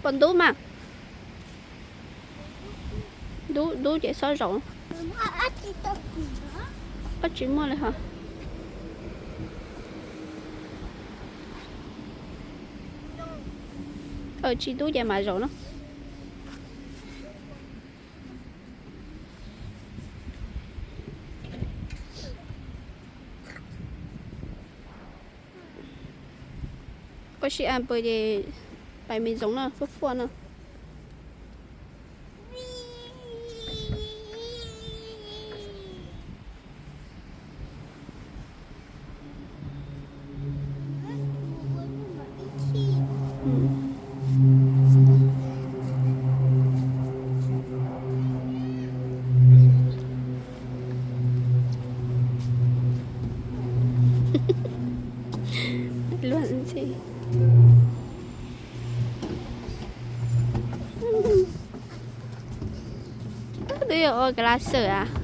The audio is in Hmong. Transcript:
Ntub mas. Ntub, ntub ces xob zaum. Tab tsis muaj li hos. Tsis ntub ces mam zaum no. Ua si a npawg ces pais me ntsoov no, fuaj fuaj no. Luag ntxhi. Twb yog ua ka la xwm a.